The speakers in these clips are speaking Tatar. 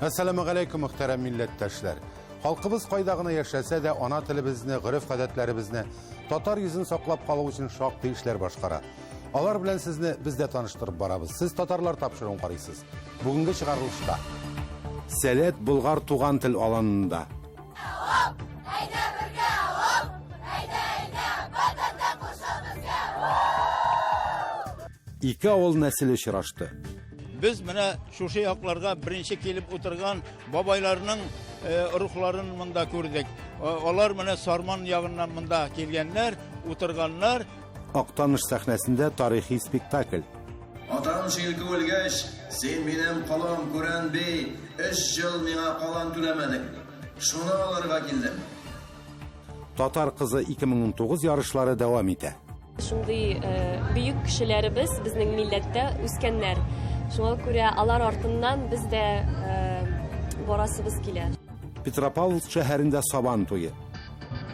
Әссәламегаләйкүм, мөхтәрәм милләттәшләр. Халкыбыз кайда гына яшәсә дә, ана телебезне, гореф-гадәтләребезне, татар йөзен саклап калу өчен шактый эшләр башкара. Алар белән сезне без дә таныштырып барабыз. Сез татарлар тапшыруын карыйсыз. Бүгенге чыгарылышта Сәләт Болгар туган тел аланында. Әйдә бергә, оп! Әйдә, әйдә, Ватанда кушыл безгә! Ике авыл нәселе очрашты. Без менә шушы якларга беренче килеп утырган бабайларның э, рухларын монда күрдек. Алар менә Сарман ягыннан монда килгәннәр, утырганнар. Актаныш сәхнәсендә тарихи спектакль. Атам Ширке үлгәч, син минем колым Күрән би, өч ел миңа калан түләмәдең. Шуны алырга килдем. Татар кызы 2019 ярышлары дәвам итә. Шундый бөек кешеләребез безнең милләттә үскәннәр. Шуңа күрә алар артыннан без дә барасыбыз килә. Петропавловск шәһәрендә Сабан туе.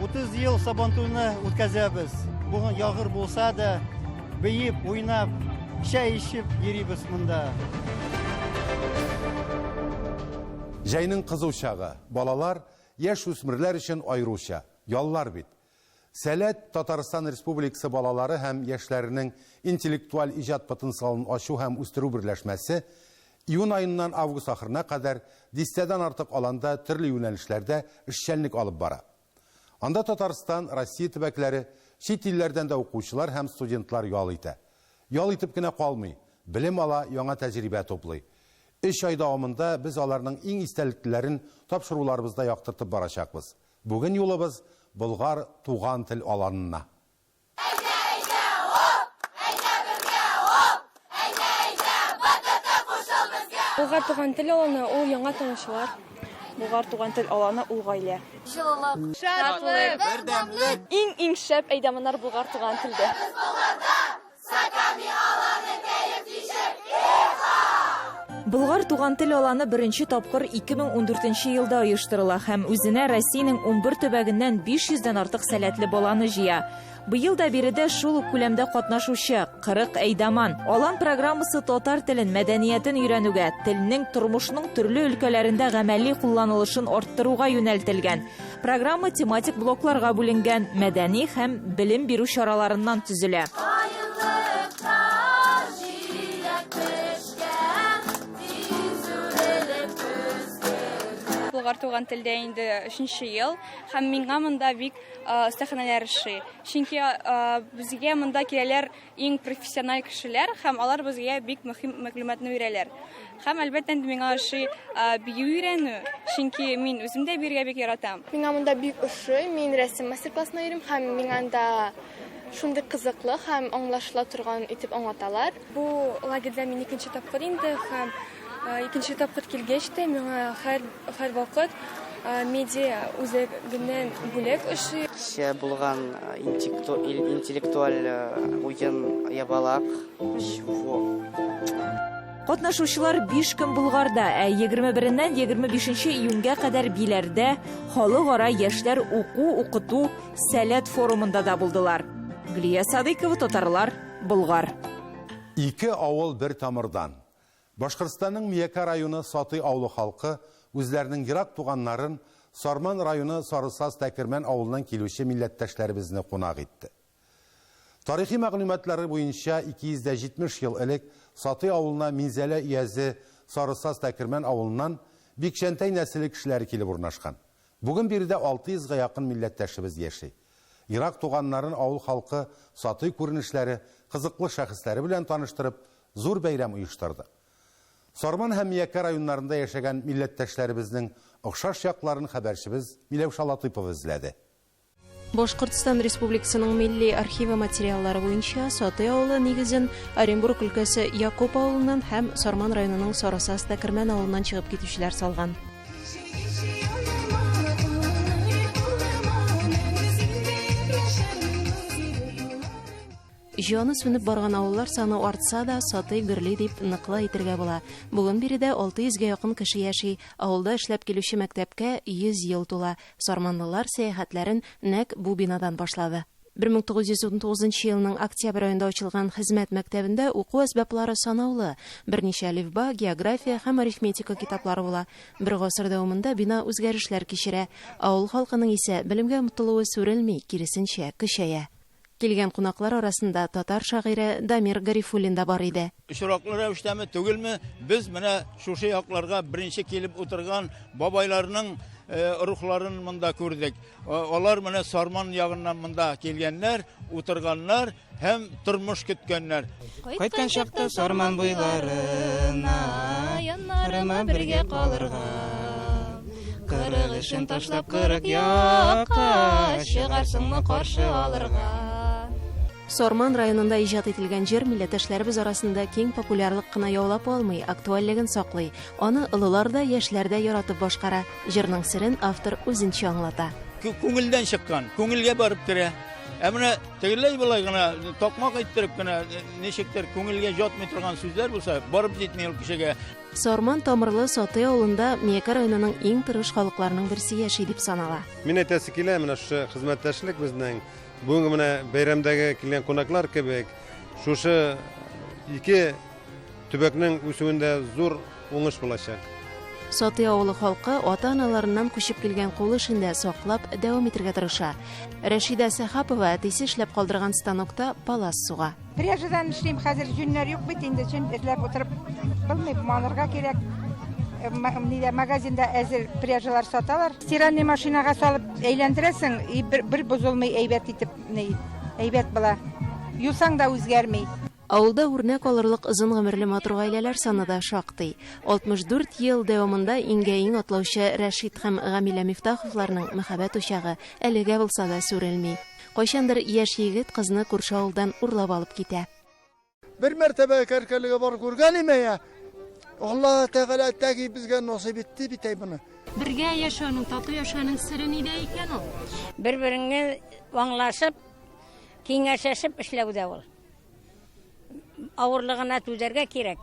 30 ел Сабантуйны үткәзәбез. Бүген ягыр булса да, биеп, уйнап, чәй эчеп йөрибез монда. Җәйнең кызу чагы. Балалар, яшь үсмерләр өчен аеруча. Яллар бит. Сәләт, Татарстан Республикасы балалары һәм яшьләренең интеллектуаль иҗат потенциалын ачу һәм үстерү берләшмәсе июнь аеннан август ахырына кадәр дистәдән артык аланда төрле юнәлешләрдә эшчәнлек алып бара. Анда Татарстан, Россия төбәкләре, чит илләрдән дә укучылар һәм студентлар ял итә. Ял итеп кенә калмый, белем ала, яңа тәҗрибә туплый. Өч ай дәвамында без аларның иң истәлеклеләрен тапшыруларыбызда яктыртып барачакбыз. Бүген юлыбыз Болгар туган тел аланына. Әйдә, әйдә, оп! Әйдә бергә, оп! Әйдә, әйдә, БТТ кушыл безгә! Болгар туган тел аланы ул яңа танышулар. Болгар туган тел аланы ул гаилә. Җылылык. Шатлык. Бердәмлек. Иң-иң шәп әйдаманнар Болгар туган телдә. Без Болгарда! Саками аланы кәеф ничек? Иха! Болгар туган тел аланы беренче тапкыр 2014 нче елда оештырыла һәм үзенә Россиянең 11 төбәгеннән 500 дән артык сәләтле баланы җыя. Быел да биредә шул ук күләмдә катнашучы, 40 әйдаман. Алан программасы татар телен, мәдәниятен өйрәнүгә, телнең тормышның төрле өлкәләрендә гамәли кулланылышын арттыруга юнәлтелгән. Программа тематик блокларга бүленгән, мәдәни һәм белем бирү чараларыннан төзелә. Болгар туган телдә инде өченче ел һәм миңа монда бик остаханәләр ошый. Чөнки безгә монда киләләр Иң профессиональ кешеләр һәм алар безгә бик мөһим мәгълүматны бирәләр. Һәм әлбәттә инде миңа ошый бию өйрәнү, чөнки мин үзем дә биергә бик яратам. Миңа монда бик ошый, мин рәсем мастер-классына йөрим һәм миңа анда шундый кызыклы һәм аңлашыла торган итеп аңлаталар. Бу лагерьда мин икенче тапкыр инде һәм Икенче тапкыр килгәч тә миңа һәр һәрвакыт медиа үзәгеннән бүләк ошый. Кичә булган интеллектуаль уен ябалак. Чего? Катнашучылар 5 көн Болгарда, ә 21-ннән 25 июньгә кадәр Биләрдә халыкара яшьләр уку-укыту Сәләт форумында да булдылар. Гөлия Садыйкова, Татарлар, Болгар. Ике авыл бер тамырдан. Башкортстанның Миякә районы Сатый авылы халкы үзләренең ерак туганнарын, Сарман районы Сарысаз Тәкермән авылыннан килүче милләттәшләребезне кунак итте. Тарихи мәгълүматлары буенча, 270 ел элек Сатый авылына Минзәлә өязе Сарысаз Тәкермән авылыннан Бикчәнтәй нәселе кешеләре килеп урнашкан. Бүген биредә 600 гә якын милләттәшебез яши. Ерак туганнарын авыл халкы Сатый күренешләре, кызыклы шәхесләре белән таныштырып, зур бәйрәм оештырды. Сарман һәм Миякә районнарында яшәгән милләттәшләребезнең охшаш якларын хәбәрчебез Миләүшә Латыйпова эзләде. Башкортстан Республикасының Милли архивы материаллары буенча Сатый авылы нигезен Оренбург өлкәсе Якуп авылыннан һәм Сарман районының Сарасаз Тәкермән авылыннан чыгып китүчеләр салган. Җаны сүнеп барган авыллар саны артса да, Сатый гөрли дип ныклы әйтергә була. Бүген биредә 600 гә якын кеше яши. Авылда эшләп килүче мәктәпкә 100 ел тула. Сарманлылар сәяхәтләрен нәкъ бу бинадан башлады. 1919 елның октябрь аенда ачылган хезмәт мәктәбендә уку әсбаплары санаулы, берничә әлифба, география һәм арифметика китаплары була. Бер гасыр дәвамында бина үзгәрешләр кичерә. Авыл халкының исә белемгә омтылуы сүрелми, киресенчә, көчәя. Килгән кунаклар арасында татар шагыйре Дамир Гарифуллин да бар иде. Очраклы рәвештәме, түгелме, без менә шушы якларга беренче килеп утырган бабайларның рухларын монда күрдек. Алар менә Сарман ягыннан монда килгәннәр, утырганнар һәм тормыш көткәннәр. Кайткан чакта Сарман буйларына, яннарыма бергә калырга. 40 эшен ташлап 40 якка чыгарсыңмы каршы алырга. Сарман районында иҗат ителгән җыр милләттәшләребез арасында киң популярлык кына яулап алмый, актуальлеген саклый. Аны олылар да, яшьләр дә яратып башкара. Җырның серен автор үзенчә аңлата. Күңелдән чыккан, күңелгә барып керә. Ә менә тегеләй болай гына такмак әйттереп кенә ничектер күңелгә ятмый торган сүзләр булса, барып җитми ул кешегә. Сарман тамырлы Сатый авылында Миякә районының иң тырыш халыкларының берсе яши дип санала. Мин әйтәсе килә, менә шушы хезмәттәшлек безнең бүгенге менә бәйрәмдәге килгән кунаклар кебек, шушы ике төбәкнең үсүендә зур уңыш булачак. Сатый авылы халкы ата-аналарыннан күчеп килгән кул эшен дә саклап дәвам итәргә тырыша. Рәшидә Сәхапова әтисе эшләп калдырган станокта палас суга. Пряжадан эшлим, хәзер җүннәр юк бит инде, җүн эзләп утырып булмый, манырга кирәк. Нидә магазинда әзер пряжалар саталар. Стиральный машинага салып әйләндерәсең, и бер бозылмый әйбәт итеп, ни, әйбәт була. Юсаң да үзгәрми. Авылда үрнәк алырлык озын гомерле матур гаиләләр саны да шактый. 64 ел дәвамында иңгә-иң атлаучы Рәшит һәм Гамилә Мифтаховларның мәхәббәт учагы әлегә булса да сүрелми. Кайчандыр яшь егет кызны күрше авылдан урлап алып китә. Бер мәртәбә Кәркәлегә барып күргән идем, әйе. Аллаһ Тәгалә тәги безгә насыйп итте бит әй моны. Бергә яшәүнең, тату яшәүнең сере нидә икән ул? Бер-береңне аңлашып, киңәшләшеп эшләү дә ул. Авырлыгына түзәргә кирәк.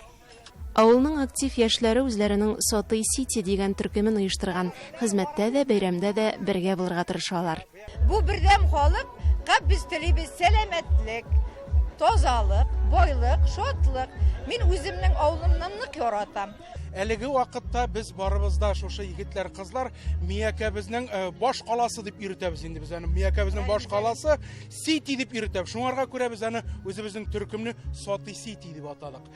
Авылның актив яшьләре үзләренең Сатый Сити дигән төркемен оештырган. Хезмәттә дә, бәйрәмдә дә бергә булырга тырышалар. Бу бердәм халыкка без телибез сәламәтлек, тазалык, байлык, шатлык. Мин үземнең авылымны нык яратам. Әлеге вакытта без барыбыз да шушы егетләр, кызлар Миякәбезнең баш каласы дип йөртәбез инде без аны. Миякәбезнең баш каласы Сити дип йөртәбез. Шуңарга күрә без аны үзебезнең төркемне Сатый Сити дип атадык.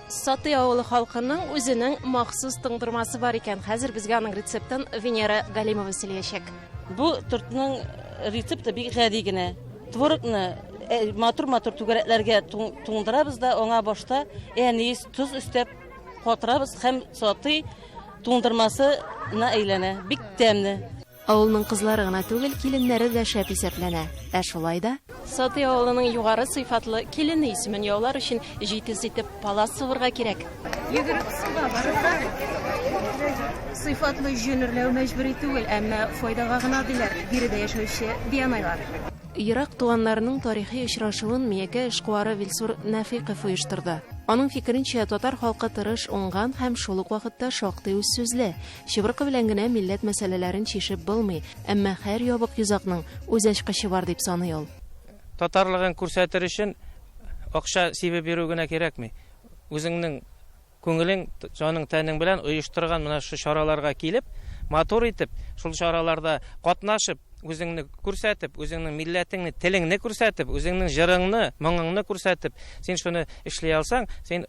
Сатый авылы халкының үзенең махсус туңдырмасы бар икән. Хәзер безгә аның рецептын Венера Галимова сөйләячәк. Бу тортның рецепты бик гади генә. Творогны матур-матур түгәрәкләргә туңдырабыз да, аңа башта әнис, тоз өстәп катырабыз һәм Сатый туңдырмасына әйләнә. Бик тәмле. Авылның кызлары гына түгел, киленнәре дә шәп исәпләнә. Ә шулай да Сатый авылының югары сыйфатлы килене исемен яулар өчен җитез итеп палас сугырга кирәк. Йөгереп суга барырга. Сыйфатлы җөн эрләү мәҗбүри түгел, әмма файдага гына диләр биредә яшәүче бианайлар. Ерак туганнарының тарихи очрашуын Миякә эшкуары Вилсур Нәфыйков оештырды. Аның фикеренчә, татар халкы тырыш, уңган һәм шул ук вакытта шактый үзсүзле. Чыбыркы белән генә милләт мәсьәләләрен чишеп булмый, әмма һәр ябык йозакның үз ачкычы бар дип саный ул. Татарлыгын күрсәтер өчен акча сибеп йөрү генә кирәкми. Үзеңнең күңелең, җаның, тәнең белән оештырган менә шушы чараларга килеп, матур итеп, шул чараларда катнашып, үзеңне күрсәтеп, үзеңнең милләтеңне, телеңне күрсәтеп, үзеңнең җырыңны, моңыңны күрсәтеп, син шуны эшли алсаң, син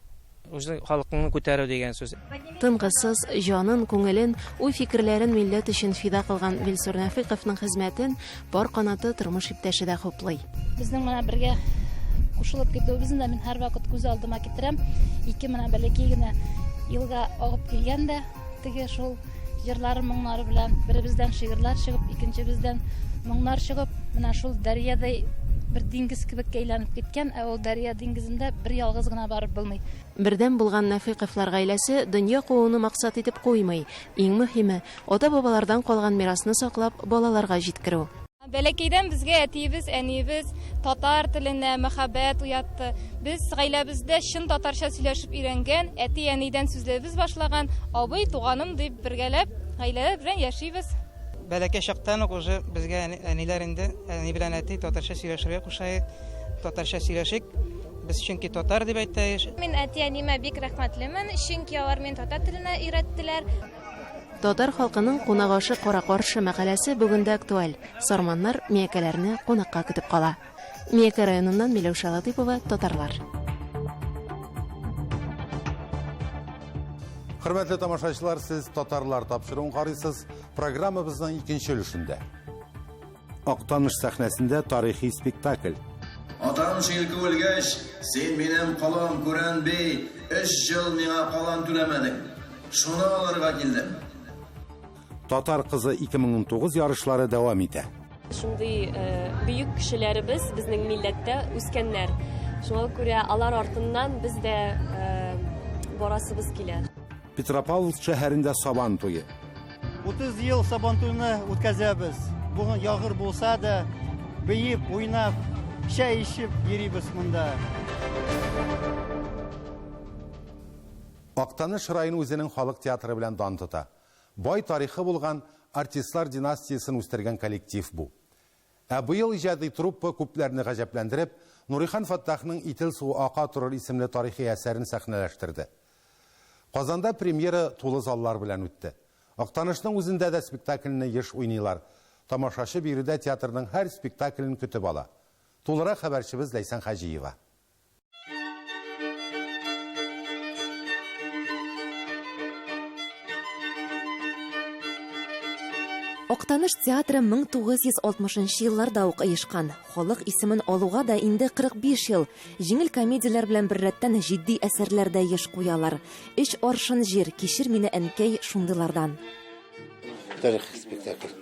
үзең халкыңны күтәрү дигән сүз. Тынгысыз җанын, күңелен, уй-фикерләрен милләт өчен фида кылган Вилсур Нәфыйковның хезмәтен пар канаты тормыш иптәше дә хуплый. Безнең менә бергә кушылып китүебезне дә мин һәрвакыт күз алдыма китерәм. Ике менә бәләкәй генә елга агып килгән дә, теге шул җырлары, моңнары белән беребездән шигырьләр чыгып, икенчебездән моңнар чыгып, менә шул дәрьядай бер диңгез кебек әйләнеп киткән, ә ул дәрья диңгезендә бер ялгыз гына барып булмый. Бердәм булган Нәфыйковлар гаиләсе дөнья кууны максат итеп куймый. Иң мөһиме, ата-бабалардан калган мирасны саклап, балаларга җиткерү. Бәләкәйдән безгә әтиебез, әниебез татар теленә мәхәббәт уятты. Без гаиләбездә чын татарча сөйләшеп өйрәнгән, әти-әнидән сүзләребез башлаган, абый, туганым дип бергәләп гаиләләр белән яшибез. Бәләкәй чактан ук уже безгә әниләр инде, әни белән әти татарча сөйләшергә куша, татарча сөйләшик. Без чөнки татар дип әйтә еш. Мин әти-әниемә бик рәхмәтлемен, чөнки алар мине татар теленә өйрәттеләр. Татар халкының кунак ашы кара-каршы мәкаләсе бүген дә актуаль. Сарманнар миякәләрне кунакка көтеп кала. Миякә районыннан Миләүшә Латыйпова, Татарлар. Хөрмәтле тамашачылар, сез Татарлар тапшыруын карыйсыз. Программабызның икенче өлешендә. Актаныш сәхнәсендә тарихи спектакль. Атам Ширке үлгәч, син минем колым Күрән би, өч ел миңа калан түләмәдең. Шуны алырга килдем. Татар кызы 2019 ярышлары дәвам итә. Шундый э, бөек кешеләребез безнең милләттә үскәннәр. Шуңа күрә алар артыннан без дә э, барасыбыз килә. Петропавловск шәһәрендә Сабан туе. 30 ел Сабантуйны үткәзәбез. Бүген ягыр булса да, биеп, уйнап, чәй эчеп йөрибез монда. Актаныш районы үзенең халык театры белән дан тота. Бай тарихы булган артистлар династиясен үстергән коллектив бу. Ә быел иҗади труппа күпләрне гаҗәпләндереп, Нурихан Фәттахның Ител суы ака торыр исемле тарихи әсәрен сәхнәләштерде. Казанда премьера тулы заллар белән үтте. Актанышның үзендә дә спектакльне еш уйныйлар. Тамашачы биредә театрның һәр спектаклен көтеп ала. Тулырак хәбәрчебез Ләйсән Хаҗиева. Актаныш театры 1960 елларда ук оешкан. Халык исемен алуга да инде 45 ел. Җиңел комедияләр белән беррәттән җитди әсәрләр дә еш куялар. Өч аршын җир, кичер мине әнкәй шундыйлардан. Тарихи спектакль.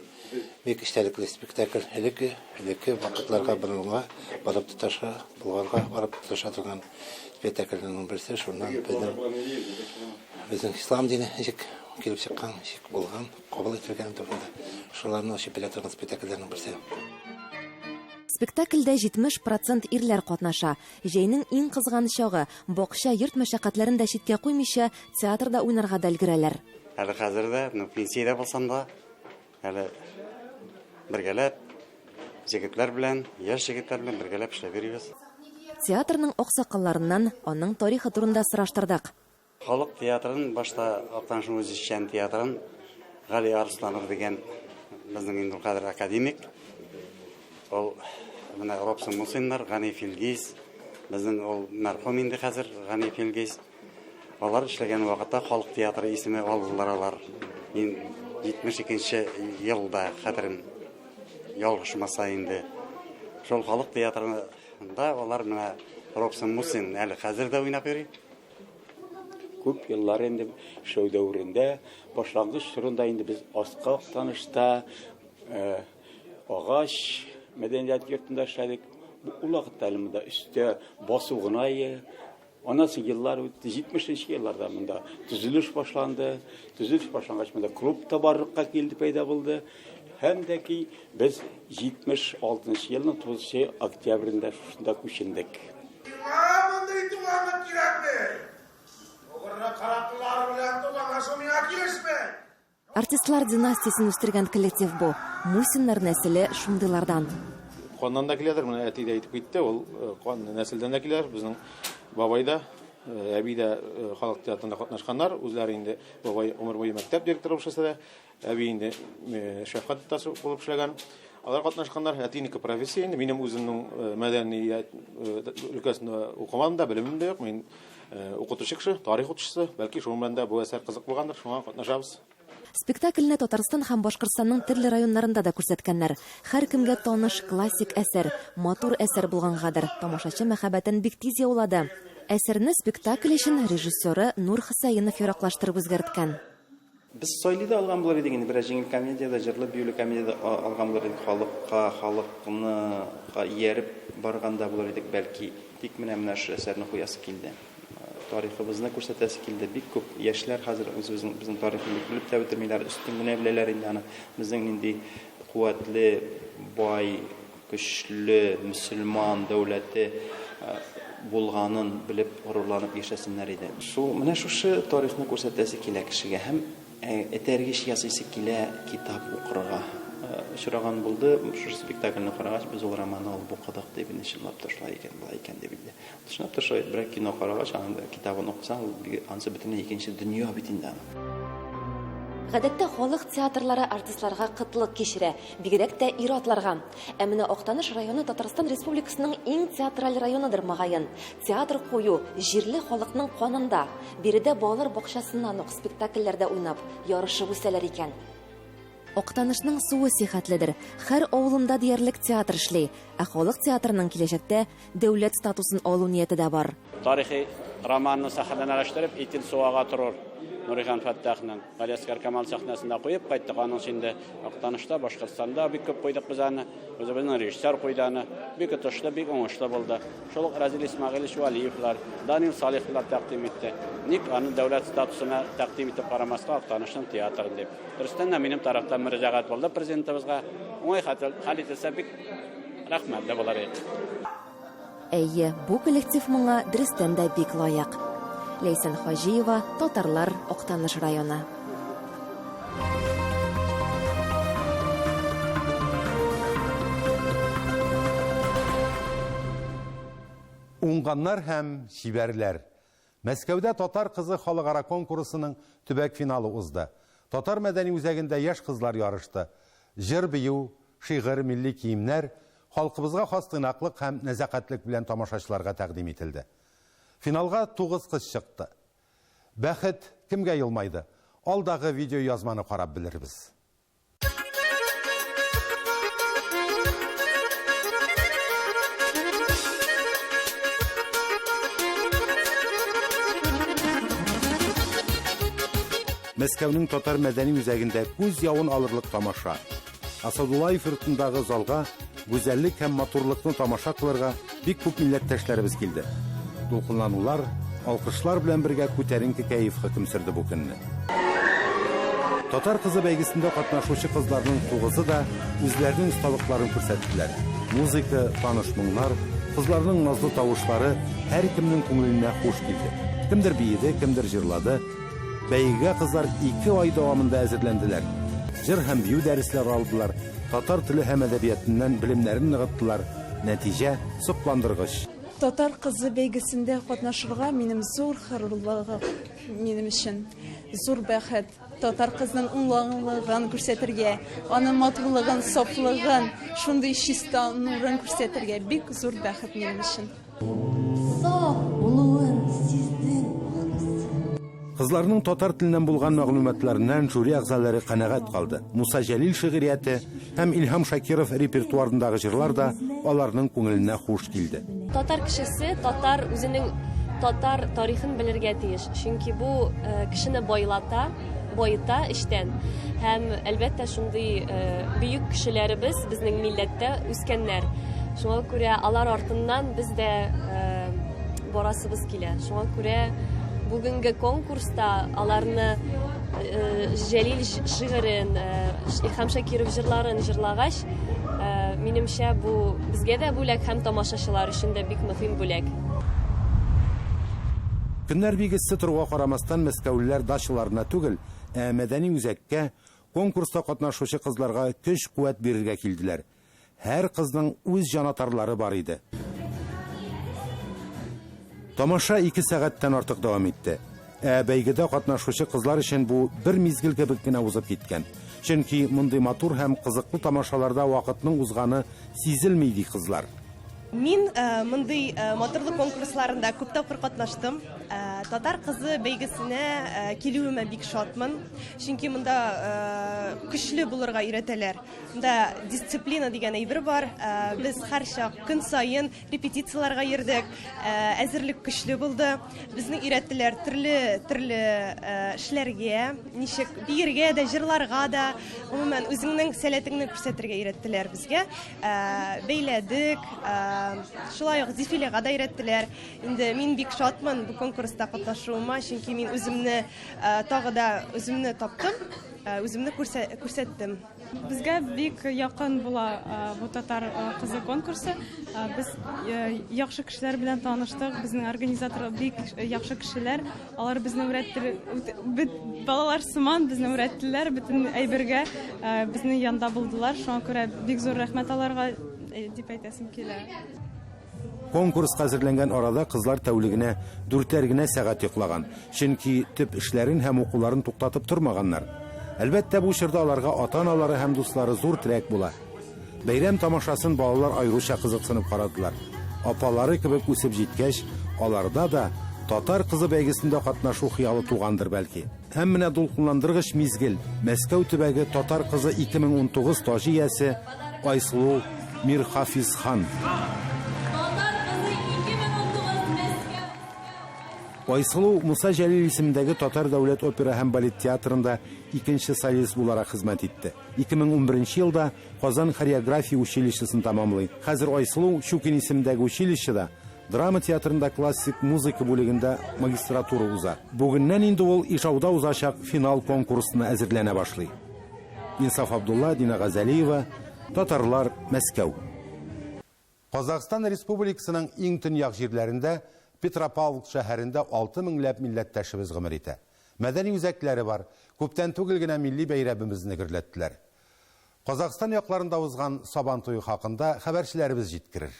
Бик эчтәлекле спектакль. Элекке, элекке вакытларга борынгыга барып тоташа, Болгарга барып тоташа торган спектакльнең берсе. Шуннан безнең безнең ислам дине ничек килеп чыккан, ничек булган, кабул ителгән турында шуларны ачып бирә торган спектакльләрнең берсе. Спектакльдә 70 процент ирләр катнаша. Җәйнең иң кызган чагы, бакча, йорт мәшәкатьләрен дә читкә куймыйча, театрда уйнарга да өлгерәләр. Әле хәзер дә, ну, пенсиядә булсам да, Әле бергәләп, җегетләр белән, яшь җегетләр белән бергәләп эшләп йөрибез. Театрның аксакалларыннан аның тарихы турында сораштырдык. Халык театрын, башта Актанышның үзешчән театрын Гали Арсланов дигән безнең инде ул хәзер академик. Ул менә Робсон Мусиннар, Ганиев Илгиз, безнең ул мәрхүм инде хәзер Ганиев Илгиз. Алар эшләгән вакытта халык театры исеме алдылар алар. Мин 72 нче елда хәтерем ялгышмаса инде. Шул халык театрында алар менә Робсон Мусин әле хәзер дә уйнап йөри. Күп еллар инде эшләү дәверендә, башлангыч чорында инде без Аскы Актанышта, э, агач мәдәният йортында эшләдек. Ул вакытта әле монда өстә басу гына ие. Аннан соң еллар үтте, 70 нче елларда монда төзелеш башланды. Төзелеш башлангач, монда клуб та барлыкка килде, пәйда булды. Һәм дә ки без 76 нчы елның 9 октябрендә шушында күчендек. Миңа мондый туганлык кирәкми! Угры караклар белән туганлашу миңа килешми! Артистлар династиясен үстергән коллектив бу. Мусиннар нәселе шундыйлардан. Каннан да киләдер, менә әти дә әйтеп китте, ул э, кан нәселдән дә килә. Безнең бабай да, э, әби дә э, халык театрында катнашканнар. Үзләре инде бабай гомер буе мәктәп директоры булып эшләсә дә, әби инде шәфкать тутасы булып эшләгән. Алар катнашканнар. Әтинеке профессия инде. Минем үземнең мәдәният өлкәсендә укымадым да, белемем дә юк. Мин Укытучы кеше, тарих укытучысы, бәлки шуның белән дә бу әсәр кызык булгандыр, шуңа катнашабыз. Спектакльне Татарстан һәм Башкортстанның төрле районнарында да күрсәткәннәр. Һәркемгә таныш классик әсәр, матур әсәр булгангадыр, тамашачы мәхәббәтен бик тиз яулады. Әсәрне спектакль өчен режиссеры Нур Хөсәенов яраклаштырып үзгәрткән. Без сайлый да алган булыр идек инде, бераз җиңел комедия дә, җырлы-биюле комедия дә алган булыр идек, халыкка, халыкны ияреп барган да булыр идек, бәлки. Тик менә менә шушы әсәрне куясы килде. Тарихыбызны күрсәтәсе килде. Бик күп яшьләр хәзер үзебезнең безнең тарихны бик белеп тә бетермиләр, өстен генә беләләр инде аны. Безнең нинди куәтле, бай, көчле мөселман дәүләте булганын белеп, горурланып яшәсеннәр иде. Шул, менә шушы тарихны күрсәтәсе килә кешегә. Һәм Этәргеч ясыйсы килә китап укырга. Очраган булды, шушы спектакльне карагач, без ул романны алып укыдык, дип инде чынлап та шулай икән, болай икән дип инде. Чынлап та шулай, берәр кино карагач, аның китабын укысаң, ул анысы бөтенләй икенче дөнья бит инде аның. Гадәттә халык театрлары артистларга кытлык кичерә, бигрәк тә ир-атларга. Ә менә Актаныш районы Татарстан Республикасының иң театраль районыдыр, мөгаен. Театр кую, җирле халыкның канында. Биредә балалар бакчасыннан ук спектакльләрдә уйнап, ярышып үсәләр икән. Актанышның суы сихәтледер. Һәр авылында диярлек театр эшли. Ә халык театрының киләчәктә дәүләт статусын алу нияте дә бар. Тарихи романны сәхнәләштереп, Итил суы ага торур Нурихан Фәттахның Галиәсгар Камал сәхнәсендә куеп кайттык. Аның өчен инде Актанышта, Башкортстанда бик күп куйдык без аны. Үзебезнең режиссер куйды аны. Бик отышлы, бик уңышлы булды. Шул ук Разил Исмәгыйлевич Вәлиевлар, Данил Салиховлар тәкъдим итте. Ник аны дәүләт статусына тәкъдим итеп карамаска Актанышның театрын дип. Дөрестән дә, минем тарафтан мөрәҗәгать булды президентыбызга. Уңай хәл ителсә, бик рәхмәтле булыр идек. Әйе, бу коллектив моңа дөрестән дә бик лаек. Ләйсән Хаҗиева, Татарлар, Актаныш районы. Уңганнар һәм чибәрләр. Мәскәүдә Татар кызы халыкара конкурсының төбәк финалы узды. Татар мәдәни үзәгендә яшь кызлар ярышты. Җыр-бию, шигырь, милли киемнәр, халкыбызга хас тыйнаклык һәм нәзакәтлек белән тамашачыларга тәкъдим ителде. Финалга тугыз кыз чыкты. Бәхет кемгә елмайды? Алдагы видеоязманы карап белербез. Мәскәүнең татар мәдәни үзәгендә күз явын алырлык тамаша. Асадуллаев йортындагы залга гүзәллек һәм матурлыкны тамаша кылырга бик күп милләттәшләребез килде. Дулкынланулар, алкышлар белән бергә күтәренке кәеф хөкем сөрде бу көнне. Татар кызы бәйгесендә катнашучы кызларның тугызы да үзләренең осталыкларын күрсәттеләр. Музыка, таныш моңнар, кызларның назлы тавышлары һәркемнең күңеленә хуш килде. Кемдер биеде, кемдер җырлады. Бәйгегә кызлар ике ай дәвамында әзерләнделәр. Җыр һәм бию дәресләре алдылар, татар теле һәм әдәбиятыннан белемнәрен ныгыттылар. Нәтиҗә, сокландыргыч. Татар кызы бәйгесендә катнашырга минем зур горурлыгым, минем өчен зур бәхет. Татар кызының уңганлыгын күрсәтергә, аның матурлыгын, сафлыгын, шундый чиста нурын күрсәтергә бик зур бәхет минем өчен. Саф булуын сиздең, ахрысы. Кызларның татар теленнән булган мәгълүматларыннан жюри әгъзалары канәгать калды. Муса Җәлил шигърияте һәм Илһам Шакиров репертуарындагы җырлар да аларның күңеленә хуш килде. Татар кешесе татар үзенең татар тарихын белергә тиеш, чөнки бу э, кешене байлата, баета эчтән. Һәм, әлбәттә, шундый э, бөек кешеләребез безнең милләттә үскәннәр. Шуңа күрә алар артыннан без дә э, барасыбыз килә. Шуңа күрә бүгенге конкурста аларны э, Җәлил шигырен, Илһам Шакиров җырларын җырлагач, минемчә, бу безгә дә бүләк һәм тамашачылар өчен дә бик мөһим бүләк. Көннәр бик эссе торуга карамастан, мәскәүлеләр дачаларына түгел, ә мәдәни үзәккә, конкурста катнашучы кызларга көч-куәт бирергә килделәр. Һәр кызның үз җанатарлары бар иде. Тамаша ике сәгатьтән артык дәвам итте. Ә бәйгедә катнашучы кызлар өчен бу бер мизгел кебек кенә узып киткән. Чөнки мондый матур һәм кызыклы тамашаларда вакытның узганы сизелми, ди кызлар. Мин мондый матурлык конкурсларында күп тапкыр катнаштым. Татар кызы бәйгесенә килүемә бик шатмын. Чөнки монда көчле булырга өйрәтәләр. Монда дисциплина дигән әйбер бар. Без һәрчак көн саен репетицияләргә йөрдек. Әзерлек көчле булды. Безне өйрәттеләр төрле төрле эшләргә, ничек биергә дә, җырларга да, гомумән үзеңнең сәләтеңне күрсәтергә өйрәттеләр безгә. Бәйләдек, Шулай ук дефилега да өйрәттеләр. Инде мин бик шатмын бу конкурста катнашуыма, чөнки мин үземне тагы да үземне таптым, үземне күрсәттем. Безгә бик якын була бу татар кызы конкурсы. Без яхшы кешеләр белән таныштык. Безнең организаторлар бик яхшы кешеләр. Алар безне үрәттер, балалар сыман безне үрәттеләр бөтен әйбергә, безнең янда булдылар. Шуңа күрә бик зур рәхмәт аларга дип әйтәсем килә. Конкурска әзерләнгән арада кызлар тәүлегенә дүртәр генә сәгать йоклаган, чөнки төп эшләрен һәм укуларын туктатып тормаганнар. Әлбәттә, бу чорда аларга ата-аналары һәм дуслары зур терәк була. Бәйрәм тамашасын балалар аеруча кызыксынып карадылар. Апалары кебек үсеп җиткәч, аларда да Татар кызы бәйгесендә катнашу хыялы тугандыр бәлки. Һәм менә дулкынландыргыч мизгел, Мәскәү төбәге Татар кызы 2019 таҗы иясе Айсылу Мирхафизхан. Татар кызы 2019 Мәскәү. Айсылу Муса Җәлил исемендәге Татар дәүләт опера һәм балет театрында икенче солист буларак хезмәт итте. 2011 елда Казан хореография училищесын тәмамлый. Хәзер Айсылу Щукин исемендәге училищеда драма театрында классик музыка бүлегендә магистратура уза. Бүгеннән инде ул Ижауда узачак финал конкурсына әзерләнә башлый. Инсаф Абдулла, Дина Газалиева, Татарлар, Мәскәү. Казахстан Республикасының иң төньяк җирләрендә Петропавловск шәһәрендә 6 меңләп милләттәшебез гомер итә. Мәдәни үзәкләре бар, күптән түгел генә милли бәйрәмебезне гөрләттеләр. Казахстан якларында узган Сабан туе хакында хәбәрчеләребез җиткерер.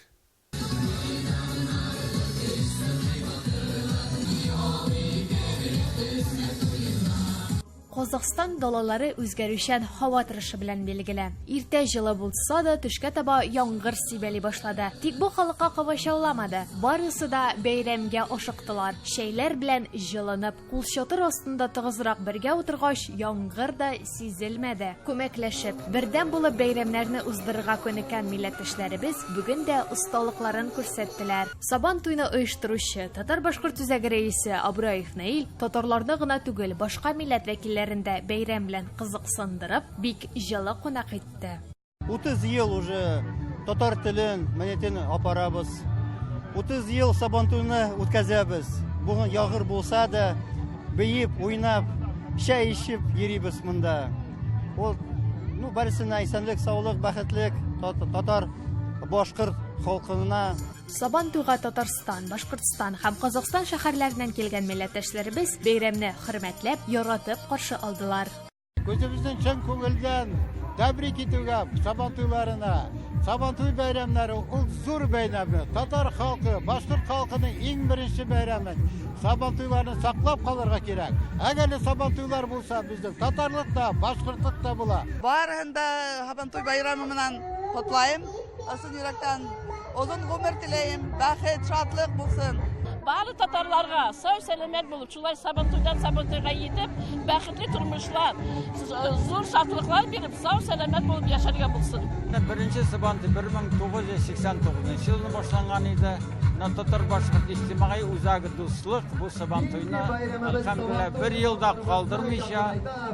Казахстан далалары үзгәрүчән һава торышы белән билгеле. Иртә җылы булса да, төшкә таба яңгыр сибәли башлады. Тик бу халыкка комачауламады. Барысы да бәйрәмгә ашыктылар. Чәйләр белән җылынып, Кулчатыр астында тыгызрак бергә утыргач, яңгыр да сизелмәде. Күмәкләшеп, бердәм булып бәйрәмнәрне уздырырга күнеккән милләттәшләребез бүген дә осталыкларын күрсәттеләр. Сабан туйны оештыручы, Татар-башкорт үзәге рәисе Абраев Наил татарларны гына түгел, башка милләт вәкилләрен дә бәйрәм белән кызыксындырып, бик җылы кунак итте. 30 ел уже татар телен, мәдәниятен апарабыз. 30 ел Сабантуйны үткәзәбез. Бүген ягыр булса да, биеп, уйнап, чәй эчеп йөрибез монда. Ул, ну, барысына исәнлек, саулык, бәхетлек, татар, башкорт халкына. Сабантуйга Татарстан, Башкортстан һәм Казахстан шәһәрләреннән килгән милләттәшләребез бәйрәмне хөрмәтләп, яратып каршы алдылар. Үзебезнең чын күңелдән тәбрик итүгә Сабантуйларына. Сабантуй бәйрәмнәре ул зур бәйрәме. Татар халкы, башкорт халкының иң беренче бәйрәме. Сабантуйларны саклап калырга кирәк. Әгәр дә Сабантуйлар булса, безнең татарлык та, башкортлык та була. Барыһын да Сабантуй бәйрәме менән котлайм. Ысын йөрәктән озын гомер теләем, бәхет, шатлык булсын. Бары татарларга сау-сәламәт булып, шулай Сабантуйдан Сабантуйга җитеп, бәхетле тормышлар, зур шатлыклар биреп, сау-сәламәт булып яшәргә булсын. Беренче Сабантуй 1989 елны башланган иде. Менә Татар-башкорт иҗтимагый үзәге Дуслык бу Сабантуйны, әлхәмдүлилләһ, бер ел да калдырмыйча,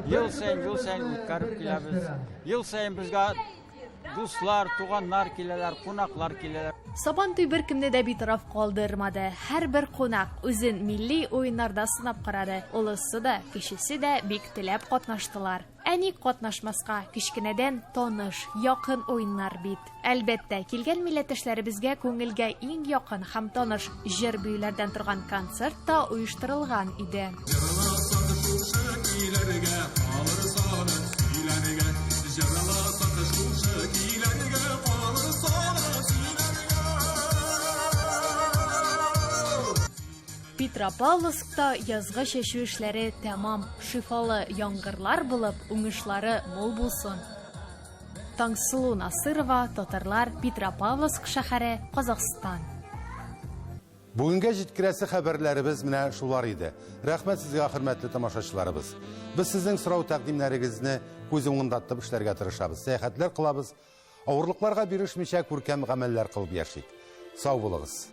ел саен, ел саен үткәреп киләбез. Ел саен безгә Дуслар, туганнар киләләр, кунаклар киләләр. Сабантуй беркемне дә битараф калдырмады. Һәрбер кунак үзен милли уеннарда сынап карады. Олысы да, кечесе дә бик теләп катнаштылар. Ә ник катнашмаска, кечкенәдән таныш, якын уеннар бит. Әлбәттә, килгән милләттәшләребезгә күңелгә иң якын һәм таныш җыр-биюләрдән торган концерт та оештырылган иде. Петропавловскта язгы чәчү эшләре тәмам. Шифалы яңгырлар булып, уңышлары мул булсын. Таңсылу Насырова, Татарлар, Петропавловск шәһәре, Казахстан. Бүгенгә җиткерәсе хәбәрләребез менә шулар иде. Рәхмәт сезгә, хөрмәтле тамашачыларыбыз. Без сезнең сорау-тәкъдимнәрегезне күз уңында тотып эшләргә тырышабыз. Сәяхәтләр кылабыз, авырлыкларга бирешмичә күркәм гамәлләр кылып яшик. Сау булыгыз.